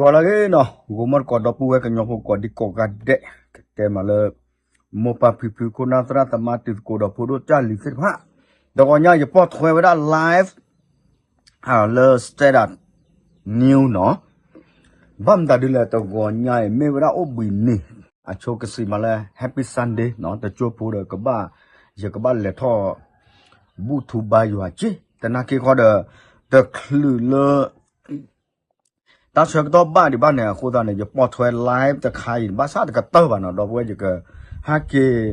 ပှၤလၢအဂ့ၤနီၤ, ဂီၤမီၢ်တကိး ဒီပုၢ်ဝဲၢ်ကညီဖိကိးဒံကိးဂၤဒဲး, ကတဲမးလၢ မိၢ်ပၢ်ဖံဖု ခိၣ်နၢ်သရၣ်သမါ တံၤသကိးဒီးဖိဒိၣ်ကၢ်လံၤသ့ၣ်တဖၣ်, တဂီၤညါယပီၢ်ထွဲဝဲဒၣ် live လၢ Standard News နီၤ, ဘၣ်မတၤဒ်လဲၣ် တဂီၤညါအံၤ မ့ၢ်ဝဲဒၣ်အိၣ်ဘှံးနံၤ အဆိကစံးမးလၢ Happy Sunday နီၤ, တကၠိဖိဒီးကဘၣ် ယကဘၣ်လဲၤထီၣ် ဘူၣ်ထူဘါယွၤက့ သနာ်က့ခီဒီး တချုးလၢ တၢ်ဆၢကတီၢ်ဘၣ်ဒံးဘၣ်န့ၣ် အဃိသတးန့ၣ် ယပိာ်ထွဲ live တခါအံၤ ဘၣ်ဆၣ်တကတၢၢ်ဘၣ်နီၤ, ဒီပုၢ်ဝဲၢ်ယက ဟဲက့ၤ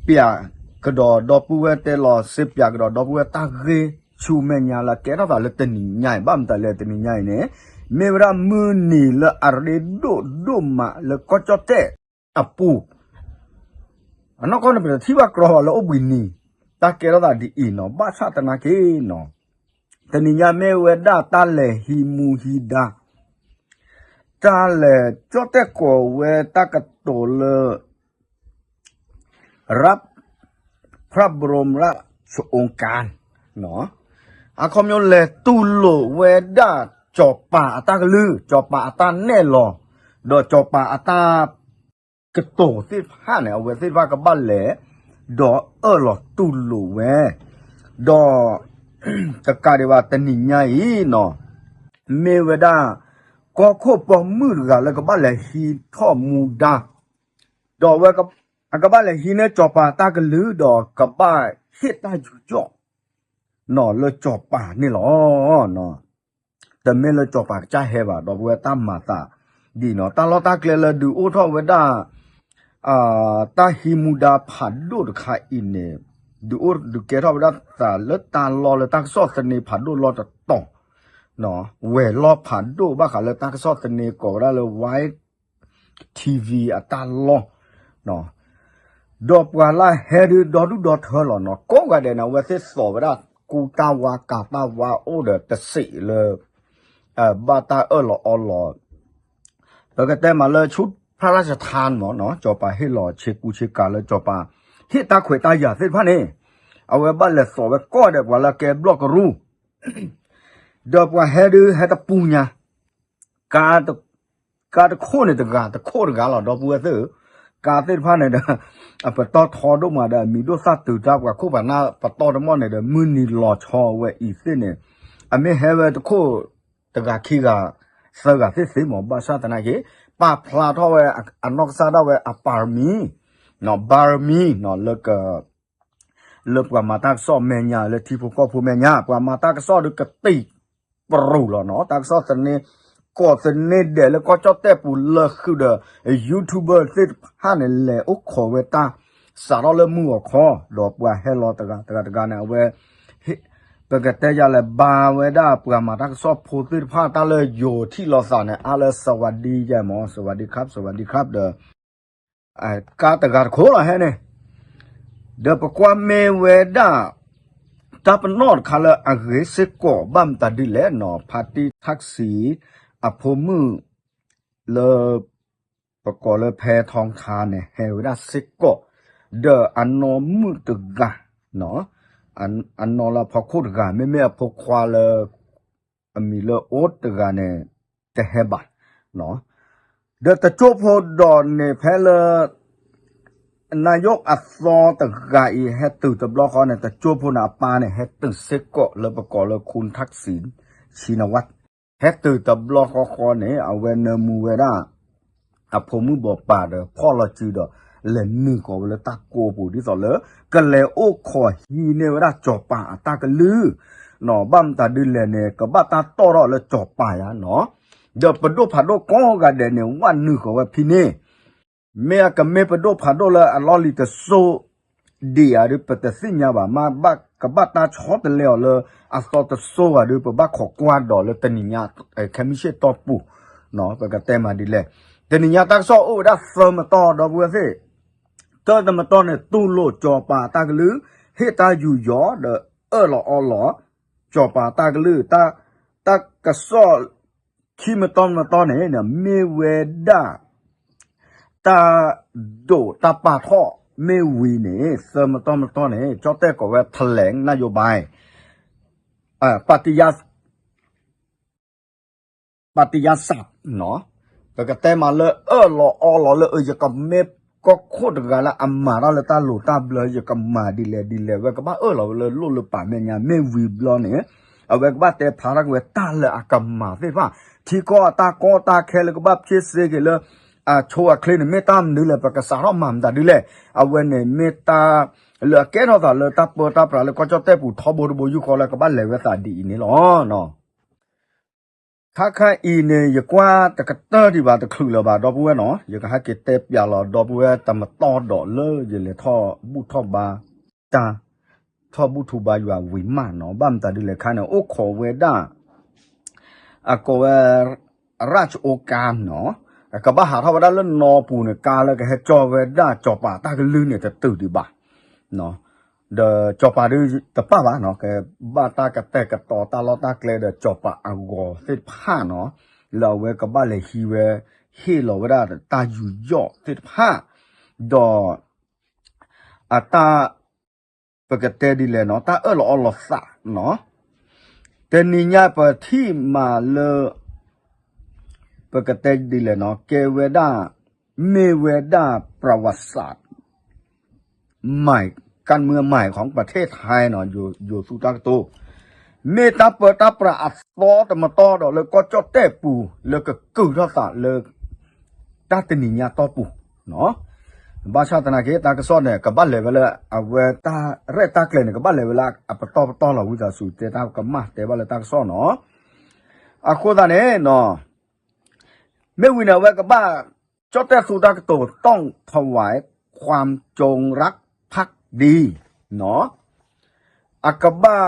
ပျးကဒီးဒီပုၢ်ဝဲၢ်တဲလီၤ စ့ပျးကဒီးဒီပုၢ်ဝဲၢ် တၢ်ဂ့ၢ်ဆူမဲာ်ညါလၢကဲထီၣ်သးလၢတနံၤညါအံၤ, ဘၣ်မတၤလဲၣ်တနံၤညါအံၤန့ၣ် မ့ၢ်ဝဲဒၣ်မုၢ်နံၤလၢအရ့ဒိၣ်ဒိၣ်မးလၢကီၢ်ကၠီၣ်တဲၣ်အပူၤ အနီၢ်ကီၢ်န့ၣ် ပတထံၣ်ဘၣ်ကြီဘၣ်လၢအိၣ်ဘှံးနံၤ တၢ်ကဲထီၣ်သးဒ်အံၤနီၤ, ဘၣ်ဆၣ်သနာ်က့နီၤ, တနံၤညါမ့ၢ်ဝဲဒၣ်တၢ်လဲၤဟံးမူဟံးဒါ, တၢ်လဲၤကၠီၣ်တဲၣ်ကိးဝဲတၢ်ကတိၤလၢ ရ พระบรมราชโองการ အခီပညီလဲၤတူၢ်လိာ်ဝဲဒၣ် စီၤပၤအတၢ်ကလုၢ်, စီၤပၤအတၢ်နဲၣ်လီၤ, ဒီးစီၤပၤအတၢ် ကတိၤသ့ၣ်တဖၣ်န့ၣ် အဝဲသ့ၣ်တဖၣ်ကဘၣ်လဲၤ ဒီးအၢၣ်လီၤတူၢ်လိာ်ဝဲ, ဒီး တကးဒံးဘၣ်တနံၤညါအံၤနီၤ, မ့ၢ်ဝဲဒၣ် ကီၢ်ခိၣ်ပိာ်မုၣ်တဂၤလၢကဘၣ်လဲၤဟံးထီၣ်မူဒါ, ဒီးအဝဲ အကဘၣ်လဲၤဟံးန့ၢ်စီၤပၤတၢ်ကလုၢ် ဒီးကဘၣ်ဟ့ၣ်တၢ်ယူးယီၣ် နီၤလၢစီၤပၤန့ၣ်လီၤ. တမ့ၢ်လၢစီၤပၤကစၢ်ဟဲဘၣ် ဒီပုၢ်ဝဲၢ် တၢ်မၤသးဒ်အံၤနီၤ, တၢ်လီၢ်တၢ်ကျဲလၢဒုးအိၣ်ထီၣ်ဝဲဒၣ် တၢ်ဟံးမူဒါဖးဒိၣ်တခါအံၤန့ၣ် ဒုးအိၣ်ဒုးကဲထီၣ်ဝဲဒၣ်သးလၢတၢ်လီၢ်လၢတၢ်ကစီၣ်သန့ဖးဒိၣ်လီၢ်တတီၤ, ဝဲၤလီၢ်ဖးဒိၣ်ဘၣ်ဃးလၢတၢ်ကစီၣ်သန့ကိးဝဲဒၣ်လၢ Why TV အတၢ်လီၢ် ဒီးပှၤလၢဟဲဒုးဒီဒူၣ်ဒီထၢလီၤနီၤ, ကိးဂၤဒဲးန့ၣ် အဝဲသ့ၣ်သိးဝဲဒၣ်ကူတၢ်ဝါကၤတၢ်ဝါအိၣ်ဒီးတစဲးလၢ ဘၣ်တၢ်အၢၣ်လီၤအီလီၤ, ပကတဲမးလၢဆူ พระราชทาน မ့ၢ်နီၤ, စီၤပၤဟ့ၣ်လီၤဆ့ကူဆ့ကၤလၢစီၤပၤ ဟ့ၣ်တၢ်ခွဲးတၢ်ယာ်သ့ၣ်တဖၣ်န့ၣ်, အဝဲဘၣ်လဲၤသိးဝဲကိးဂၤဒဲး ပှၤလၢကဲဘျီၣ်ကရူၢ် ဒီးပှၤဟဲဒုးဟဲတပူၤညါ ကါတခိၣ်န့ၣ်တဂၤ တခိၣ်တဂၤလီၤ ဒီပုၢ်ဝဲၢ်သ့ၣ်ဧၢ, ကါသ့ၣ်တဖၣ်န့ၣ်ဒီး အပတီၢ်ထီဒိၣ်မးဒီး အမံၤဒိၣ်သၣ်တုၤတၢ် ပှၤခိၣ်ပှၤနၢ်ပတီၢ်တမီၢ်န့ၣ်ဒီး မုၢ်နံၤလီၤဆီဝဲအံၤသ့ၣ်န့ၣ်, အမ့ၢ်ဟဲဝဲတခိၣ်တဂၤခံဂၤ သၢဂၤသ့ၣ်သ့ၣ်မး ဘၣ်ဆၣ်သနာ်က့ ပာ်ဖျါထီၣ်ဝဲအနီၢ်ကစၢ်ဒၣ်ဝဲအပါရမီၤ, ပါရမီၤနီၤ လၢ လၢပှၤမၤတၢ်ကစီၣ်မဲာ်ညါ လၢထံဖိကီၢ်ဖိမဲာ်ညါ ပှၤမၤတၢ်ကစီၣ်ဒီးကတံာ်ပရူၤလီၤနီၤ, တၢ်ကစီၣ်သန့ ကိးသန့ဒဲးလၢကီၢ်ကၠီၣ်တဲၣ်ပူၤလၢဃုာ်ဒီး YouTuber သ့ၣ်တဖၣ်န့ၣ် လဲၤအိၣ်ခိးဝဲတၢ် စးထီၣ်လၢမုၢ်ဂီၤခီ ဒီးပှၤဟဲလီၤတဂၤတဂၤတဂၤန့ၣ် အဝဲ ပကတဲယၤလဲၣ် ဘါဝဲဒၣ်ပှၤမၤတၢ်ကစီၣ်ဖိသ့ၣ်တဖၣ် တၢ်လၢယိၤထံၣ်လိာ်သးန့ၣ် အါလၢ สวัสดี ယဲၢ်မး สวัสดีครับ สวัสดีครับ ဒီး ကါတဂၤတခိၣ်လီၤဟဲန့ၣ်, ဒီးပကွၢ်မ့ၢ်ဝဲဒၣ် တၢ်ပနီၣ်တခါလၢအဂ့ၤစ့ၢ်ကီး ဘၣ်မတၤဒ်လဲၣ်နီၤ ဖါတံၢ်ထၣ်စံ အဖိမုၣ် လၢ ပကိးလၢဖဲထီခါန့ၣ် ဟဲဝဲဒၣ်စ့ၢ်ကီး ဒီးအနီၢ်မုၣ်တဂၤ အနီၢ်လၢအဖီခိၣ်တဂၤ မ့မ့ၢ်အဖိခွါလၢ အမံၤလၢအိၣ်တဂၤန့ၣ် တဟဲဘၣ် ဒီးတကၠိဖိဒီးန့ၣ်ဖဲလၢ နၢယိၣ်အသီတဂၤအံၤ ဟဲတုၤတဘျီဃီန့ၣ် တကၠိဖိန့ၣ်အပၢ်န့ၣ် ဟဲတုၤစ့ၢ်ကီးလၢပကိးလၢ คุณทักษิณ ชินวัตร ဟဲတုၤတဘျီဃီဃီန့ၣ် အဝဲနၢမူဝဲဒၣ် အဖိမုၣ်ဘိးပၢ်ဒီးဖီၣ်လီၤစုဒီး လဲၤနုာ်ဃီၤဝဲလၢတၢ်ကိးပူၤ ဒ်သိးလၢ ကလဲၤအိၣ်ခိးဟံးန့ၢ်ဝဲဒၣ်စီၤပၤအတၢ်ကလုၢ် ဘၣ်မတၤဒ်လဲၣ်န့ၣ် ကဘၣ်တၢ်တီၣ်ထီၣ်လၢစီၤပၤယါနီၤ, ဒီးပဒိၣ်ဖးဒိၣ်ကိးဂၤဒဲးန့ၣ် ဝဲနုာ်ဃီၤဝဲဖဲန့ၣ် မ့ၢ်အကမ့ၢ်ပဒိၣ်ဖးဒိၣ်လၢအလီၢ်လံၤတစိၢ်ဒံးဧါဒီး ပတသ့ၣ်ညါဘၣ်, မ့ၢ်ဘၣ်ကဘၣ်တၢ်ဆီတလဲအီၤလၢအသီတစိၢ်ဧါဒီး ပဘၣ်ခိးကွၢ်ဒီးလၢတနံၤညါ ခဲမုၢ်ဆ့ၣ်တီၢ်ပူၤ ပကတဲမးဒ်လဲၣ်. တနံၤညါတၢ်ကစီၣ်အိၣ်ဝဲဒၣ်သၢမတီၢ် ဒီပုၢ်ဝဲၢ်သ့ၣ်, တၢတမတီၢ်န့ၣ် တူၢ်လိာ်စီၤပၤတၢ်ကလုၢ် ဟ့ၣ်တၢ်ယူးယီၣ် ဒီးအၢၣ်လီၤအီလီၤ စီၤပၤတၢ်ကလုၢ် တၢ်ကစီၣ် ခံမတီၢ်မတီၢ်န့ၣ် မ့ၢ်ဝဲဒၣ် တၢ်ဒိးတၢ်ပာ်ထီၣ်မ့ၢ်ဝံၤန့ၣ် သၢမတီၢ်မတီၢ်န့ၣ် ကၠီၣ်တဲၣ်ကိးဝဲ แถลงนโยบาย ပၣ်တံယါ ပတယၤစးနီၤ, ပကတဲမးလၢအၢၣ်လီၤအီလီၤလၢ အၢ ယကမ့ၢ်ကီၢ်ခိၣ်တဂၤလၢအမၤတၢ်လၢတၢ်လိၤတၢ်ဘျၢ ယကမၤဒ်လဲၣ်ဒ်လဲၣ် ဝဲကဘၣ်အၢၣ်လီၤဝဲလၢလိၣ်လၢပာ်မဲာ်ညါ မ့ၢ်ဝံၤဘျီန့ၣ် အဝဲကဘၣ်တဲဖျါထီၣ်က့ၤဝဲတၢ်လၢအကမၤသ့ၣ်တဖၣ် ထံကီၢ်အတၢ်ကီတၢ်ခဲလၢကဘၣ်ဖျ့စ့က့ၤလၢ အဆိအချ့န့ၣ် မ့ၢ်တၢ်မနုၤလဲၣ် ပကစးထီၣ်မၤမတၤဒ်လဲၣ် အဝဲန့ၣ်မ့ၢ်တၢ်လၢအကဲထီၣ်သးလၢတၢ်ပၢတၢ်ပြးလၢကီၢ်ကၠီၣ်တဲၣ်ပူၤထီဘိတဘိယူၢ်ဃီလၢကဘၣ်လဲၤဝဲသးဒ်အံၤန့ၣ်လီၤ. ခါခါအံၤန့ၣ် ယကွၢ်တကတၢၢ်ဒံးဘၣ်တချုးလၢၤဘၣ် ဒီပုၢ်ဝဲၢ်နီၤ, ယကဟဲက့ၤတဲပျးလီၤ ဒီပုၢ်ဝဲၢ်တမတီၢ်ဒီးလၢယလဲၤထီၣ်ဘူၣ်ထီၣ်ဘါတၢ် ထီၣ်ဘူၣ်ထီၣ်ဘါယွၤဝံၤမးနီၤ, ဘၣ်မတၤဒ်လဲၣ်ခါန့ၣ် အိၣ်ခိးဝဲဒၣ် အကိးဝဲ ရၢၣ်အိကါနီၤ, ကဘၣ်ဟးထီၣ်ဝဲဒၣ်လၢနီၢ်ပူၤန့ၣ် ကါလၢကဟဲကၠီဝဲဒၣ်စီၤပၤတၢ်ကလုၢ်န့ၣ် တတုၤဒံးဘၣ် ဒီးစီၤပၤဒုးတပၣ်ဘၣ်နီၤ, ကဘၣ်တၢ်ကတဲာ်ကတီၤတၢ်လီၢ်တၢ်ကျဲဒီးစီၤပၤအဂီၤသ့ၣ်တဖၣ်နီၤ, လၢအဝဲကဘၣ်လဲၤဟံးဝဲ ဟ့ၣ်လီၤဝဲဒၣ်တၢ်ယူးယီၣ်သ့ၣ်တဖၣ်, ဒီး အတၢ် ပကတဲဒ်လဲၣ်နီၤ, တၢ်အၢၣ်လီၤအီလီၤသးနီၤ, တနံၤညါပထံၣ်မးလၢ ပကတဲဒ်လဲၣ်နီၤ, ကဲဝဲဒၣ် မ့ၢ်ဝဲဒၣ် ပြဝတ်စၢတ် မၤ การเมืองใหม่ของประเทศไทยနီၤ, ယိၤသူတၢ်ကတိၤ, မ့ၢ်တၢ်ပၢတၢ်ပြးအသီတမတီၢ်ဒီးလၢကီၢ်ကၠီၣ်တဲၣ်ပူၤ လၢကကုၢ်ထီၣ်သးလၢ တၢ်တနံၤညါတီၢ်ပူၤနီၤ, ဘၣ်ဆၣ်သနာ်က့ တၢ်ကစီၣ်န့ၣ် ကဘၣ်လဲၤဝဲလၢ အဝဲတၢ်ရဲၣ်တၢ်ကျဲၤန့ၣ် ကဘၣ်လဲၤဝဲလၢအပတီၢ်ပတီၢ်လီၤ ဝံသးစူၤတဲတၢ်ကမၣ်တဲဘၣ်လၢတၢ်ကစီၣ်နီၤ, အဃိသတးန့ၣ်နီၤ မ့ၢ်ဝံၤန့ၣ် အဝဲကဘၣ် ကၠီၣ်တဲၣ်သူတၢ်ကတိၤ ต้องถวายความจงรักภักดีနီၤ, အကဘၣ်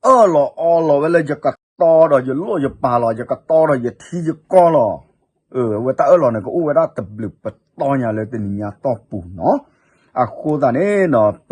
အၢၣ်လီၤအီလီၤဝဲလၢ ယကတီဒီးယလိၣ်ယပာ်လီၤ ယကတီဒီးယထံယကီၢ်လီၤ, အဝဲတၢ်အၢၣ်လီၤန့ၣ် ကအိၣ်ဝဲဒၣ်တဘျုးပတီၢ်ညါလၢတနံၤညါတီၢ်ပူၤနီၤ, အဃိသတးန့ၣ်နီၤ ပ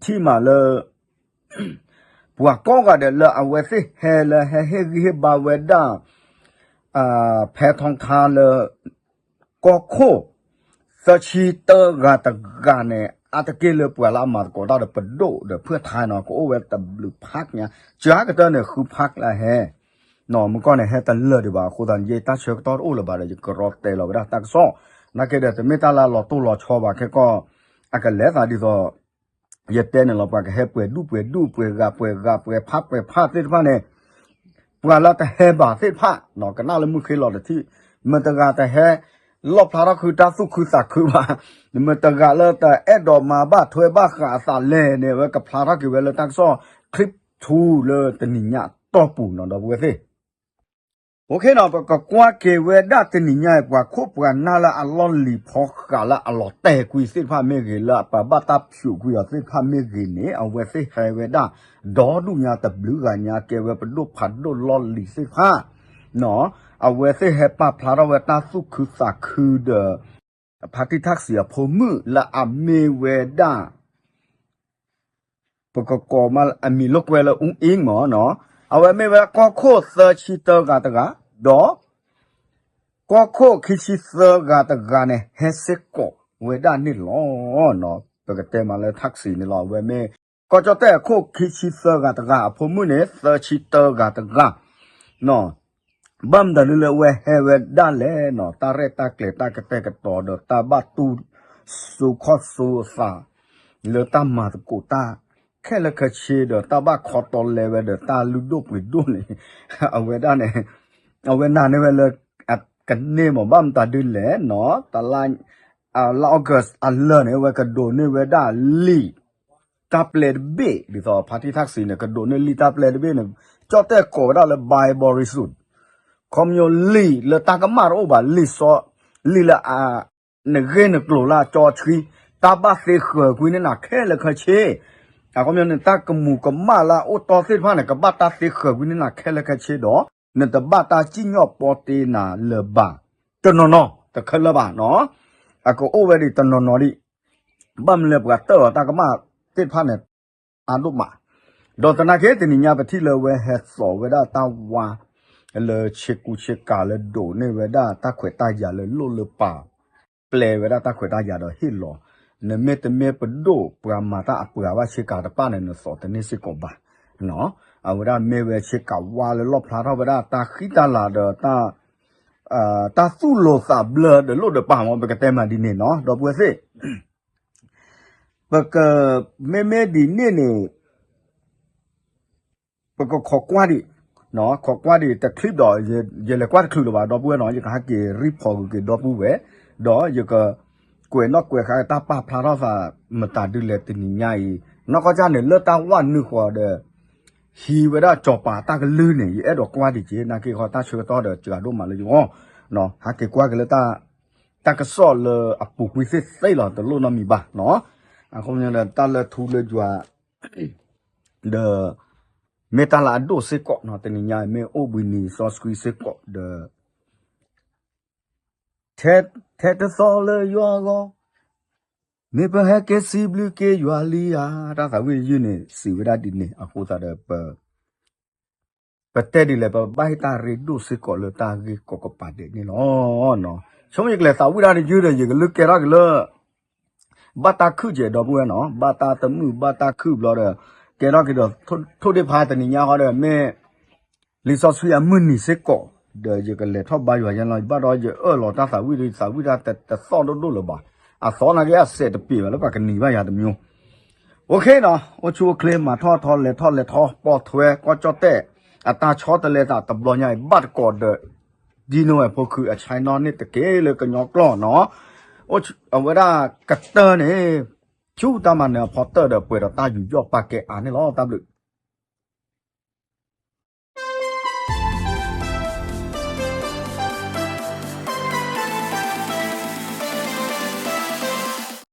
ထံၣ်မးလၢ ပှၤကိးဂၤဒဲးလၢအဝဲသ့ၣ်ဟဲလၢဟဲဟ့ၣ်ဂံၢ်ဟ့ၣ်ဘါဝဲဒၣ် ဖဲထီထါလၢ ကီၢ်ခိၣ် သၢဆံတၢဂၤတဂၤန့ၣ် အါတက့ၢ်လၢပှၤလၢအမၤသကိးတၢ်ဒီးပဒိၣ်ဒီးဖုၣ်ထါနီၤ ကအိၣ်ဝဲတဘျုးဖးညါ ကၢကတၢၢ်န့ၣ် ဃုဖးလၢဟဲ နီၤ မုၢ်ကီၢ်န့ၣ် ဟဲတလၢာ်ဒံးဘၣ် အဃိသတးန့ၣ် ယတၢ်ဆၢကတီၢ်တအိၣ်လၢၤဘၣ်ဒီး ယကရီတဲလီၤဝဲဒၣ်တၢ်ကစီၣ် နာ်က့ဒီး တမ့ၢ်တၢ်လၢလီၤတိၢ်လီၤဆီဘၣ် ခဲကီၢ် အကလဲၤသးဒ်သိး ယတဲန့ၣ်လီၤ ပှၤကဟဲပှဲၤဒူၣ်ပှဲၤဒူၣ် ပှဲၤဂၤပှဲၤဂၤ ပှဲၤဖးပှဲၤဖးသ့ၣ်တဖၣ်န့ၣ် ပှၤလၢတဟဲဘၣ်သ့ၣ်တဖၣ် ကနၣ်လၢမုၢ်ဃ့လီၤတထံၣ် မတၤတဂၤတဟဲ လီၣ်ဖျါထီၣ်ဃုာ်တၢ်သူၣ်ခုသးခုဘၣ် မတၤတဂၤလၢတအဲၣ်ဒိးမၤဘၣ်ထွဲဘၣ်ဃးအသးလဲၣ်န့ၣ် အဝဲကဖျါထီၣ်က့ၤဝဲလၢတၢ်ကစီၣ် clip two လၢတနံၤညါတီၢ်ပူၤနီၤ ဒီပုၢ်ဝဲၢ်သ့ၣ် အိၣ်ခ့နီၤ ပကကွၢ်က့ၤဝဲဒၣ်တနံၤညါအံၤ ပှၤခိၣ်ပှၤနၢ်လၢအလီၢ်လံၤဖီဃးလၢအလီၤတဲာ်ကွံာ်သ့ၣ်တဖၣ်မ့ၢ်ဂ့ၤ လၢအပှၤဘၣ်တၢ်ဖျိးကွံာ်အီၤသ့ၣ်တဖၣ်မ့ၢ်ဂ့ၤန့ၣ် အဝဲသ့ၣ်ဟဲဝဲဒၣ် ဒီဒူၣ်ညါတဘျုးဂၤညါ ကဲဝဲပဒိၣ်ဖးဒိၣ်လီၢ်လံၤသ့ၣ်တဖၣ် အဝဲသ့ၣ်ဟဲပာ်ဖျါထီၣ်ဝဲတၢ်သူၣ်ခုသးခုဒီး ဖါတံၢ်ထၣ်စံးအဖိမုၣ်လၢအမ့ၢ်ဝဲဒၣ် ပကကိးမးအမံၤလိာ်ကွဲလၢ အူအ့မၢ်နီၤ, အဝဲမ့ၢ်ဝဲဒၣ်ကီၢ်ခိၣ်သၢဆံတၢဂၤတဂၤ, ဒီး ကီၢ်ခိၣ်ခံဆံသၢဂၤတဂၤန့ၣ် ဟဲစ့ၢ်ကီးဝဲဒၣ်န့ၣ်လီၤ. ပကတဲမးလၢထၣ်စံးန့ၣ်လီၤ. အဝဲမ့ၢ် ကီၢ်ကၠီၣ်တဲၣ်အခိၣ်ခံဆံသၢဂၤတဂၤ, အဖိမုၣ်န့ၣ် သၢဆံတၢဂၤတဂၤ ဘၣ်မတၤဒ်လၢအဝဲဟဲဝဲဒၣ်လဲၣ်နီၤ, တၢ်ရဲၣ်တၢ်ကျဲၤတၢ်ကတဲာ်ကတီၤဒီးတၢ်ဘၣ်တူၢ်စိခီၣ်စိအသး လၢတၢ်မၤသကိးတၢ်ခဲလၢာ်ခဲဆ့ဒီး တၢ်ဘၣ်ခီတီလဲဝဲဒီးတၢ်လုၢ်ဒိၣ်ပှ့ၤဒိၣ်န့ၣ် အဝဲဒၣ်န့ၣ် အဝဲနာ်န့ၢ်ဝဲလၢ အကန့ၢ်မး ဘၣ်မတၤဒ်လဲၣ်နီၤ, တလါ လါ August အလၢာ်န့ၣ် အဝဲကဒိးန့ၢ်ဝဲဒၣ်လံာ် တၢ်ပျဲတဘ့ၣ် ဒ်သိးဖါတံၢ်ထၣ်စံးန့ၣ် ကဒိးန့ၢ်လံာ်တၢ်ပျဲတဘ့ၣ်န့ၣ် ကၠီၣ်တဲၣ်ကိးဝဲဒၣ်လၢ ဘၣ်ဘီရံစူး ခီဖျိလံာ်လၢတၢ်ကမၣ်တအိၣ်ဘၣ် လံာ်စီ လံာ်လၢအ နဂ့ၢ်နကျိၤလၢအကၠီဆှံ တၢ်ဘၣ်သ့ဃၢၤကွံာ်န့ၢ်နၤခဲလၢာ်ခဲဆ့ အခီပညီန့ၣ် တၢ်ကမူးကမၣ်လၢအအိၣ်တီသ့ၣ်တဖၣ်န့ၣ် ကဘၣ်တၢ်သ့ဃၢၤကွံာ်န့ၢ်နၤခဲလၢာ်ခဲဆ့ဒီး နတဘၣ်တၢ်စံၣ်ညီၣ်ပီတ့နၤလၢၤဘၣ် တနီၤနီၤ တခဲလၢာ်ဘၣ်နီၤ, အကအိၣ်ဝဲဒၣ်တနီၤနီၤဒံး ဘၣ်မနုၤလဲၣ်ပှၤတၢၢ်အီၤတၢ်ကမၣ်သ့ၣ်တဖၣ်န့ၣ် အါဒိၣ်မး, ဒီးသနာ်က့တနံၤညါပထံၣ်လၢအဝဲဟဲသိးဝဲဒၣ်တၢ်ဝါ လၢဆ့ကူဆ့ကၤလၢဒိးန့ၢ်ဝဲဒၣ်တၢ်ခွဲးတၢ်ယာ်လၢလိၣ်လၢပာ် ပျဲဝဲဒၣ်တၢ်ခွဲးတၢ်ယာ်ဒီးဟ့ၣ်လီၤ, နမ့ၢ်တမ့ၢ်ပဒိၣ်ပှၤမၤတၢ်အပှၤဘၣ်ဆ့ကၤတဖၣ်န့ၣ် နသိးတန့ၢ်စ့ၢ်ကီးဘၣ်, အဝဲဒၣ်မ့ၢ်ဝဲဆ့ကၤဝါလၢလီၣ်ဖျါထီၣ်ဝဲဒၣ်တၢ်ဃံတၢ်လၤဒီး တၢ်သူၣ်လီၤသးဘျၢဒီးလိၣ်ဒီးပၢ်မ့ၢ် ပကတဲမးဒ်န့ၣ်နီၤ ဒီပုၢ်ဝဲၢ်သ့ၣ် ပက မ့မ့ၢ်ဒ်န့ၣ်န့ၣ် ပကခိးကွၢ်ဒံး, ခိးကွၢ်ဒံးတချုးဒီး ယလဲၤကွၢ်တချုးလၢၤဘၣ် ဒီပုၢ်ဝဲၢ်နီၤ ယကဟဲက့ၤ report က့ၤဒီပုၢ်ဝဲၢ်, ဒီးယက ကွဲးနီၣ်ကွဲးဃါတၢ်ပာ်ဖျါထီၣ်သး မတၤဒုလဲၣ်တနံၤညါအံၤ, နီၢ်ကီၢ်ကၢ်န့ၣ် လၢတၢ်ဝၣ်နုာ်ဃီၤဒီး ဟံးဝဲဒၣ်စီၤပၤတၢ်ကလုၢ်န့ၣ် ယအဲၣ်ဒိးကွၢ်ဒံးက့ၤ နာ်က့ခီတၢ်ဆၢကတီၢ်ဒီးစှၤဒိၣ်မးလၢယဂီၢ်, ဟဲက့ၤကွၢ်က့ၤလၢ တၢ်ကစီၣ်လၢအပူၤကွံာ်သ့ၣ်သ့ၣ်လီၤ တလိၣ်နီတမံၤဘၣ်နီၤ, အဃိန့ၣ်ဒီးတၢ်လၢထူလၢယွၤ ဒီး မ့ၢ်တၢ်လၢအဒိၣ်စ့ၢ်ကီးနီၤ တနံၤညါအံၤ မ့ၢ်အိၣ်ဘှံးနံၤစီဆှံစ့ၢ်ကီးဒီး ထဲတသီလၢယွၤအဂီၢ်, မ့ၢ်ပဟဲက့ၤစံးဘျုးက့ၤယွၤလံဧါ, တၢ်သးဝံၣ်တယုၢ်န့ၣ် စံးဝဲဒၣ်ဒ်န့ၣ်အဃိသတးဒီး ပ ပတဲဒ်လဲၣ် ပဘၣ်ဟ့ၣ်တၢ်ရ့ဒိၣ်စ့ၢ်ကီးလၢတၢ်ဂ့ၢ်ကီးကပၤဒဲးန့ၣ်လီၤ. ဆိကမိၣ်ယကလဲၤသးဝံၣ်တၢ်တယုၢ်ဒီး ယကလုၢ်ကဲထီၣ်က့ၤလၢ ဘၣ်တၢ်ခုၣ်ကဲဒီပုၢ်ဝဲၢ်နီၤ ဘၣ်တၢ်တမုာ်ဘၣ်တၢ်ခုၣ်ဘျီဒီး ကဲထီၣ်က့ၤဒီး ထိၣ်ဒ့ၣ်ဖးတနံၤညါဃီဒီး မ့ၢ် လံာ်စီဆှံအမုၢ်နံၤစ့ၢ်ကီး, ဒီးယကလဲၤထီၣ်ဘါယွၤယဲလီၤ ယဘၣ်ဒီးယအၢၣ်လီၤတၢ်သးဝံၣ်ဒီး ယသးဝံၣ်တၢ်တသီၣ်ဒိၣ်ဒိၣ်လၢၤဘၣ်, အသီနာ်က့အစဲးတပ့ၤဘၣ်လၢပှၤကနံၤဘၣ်ယၤတမံၤ, အိၣ်ခ့နီၤ အိၣ်ဆူၣ်အိၣ်ချ့ မၤထီၣ်ထီလဲၤထီၣ်လဲၤထီ ပိာ်ထွဲ ကီၢ်ကၠီၣ်တဲၣ် အတၢ်ဆီတလဲသးတဘျီညါအံၤ ဘၣ်တကိးဒီး ဒ်နိဝဲဖိခုအ channel န့ၣ်တက့ၢ်လၢကညီကျိာ်နီၤ, အဝဲဒၣ်ကတၢၢ်န့ၣ် ဆူတၢ်မၤနၢၤအဖီတၢၢ်ဒီးပှဲၤဒီးတၢ်ယူးယီၣ်ပာ်ကဲအါန့ၣ်လီၤ တၢ်ဘျုး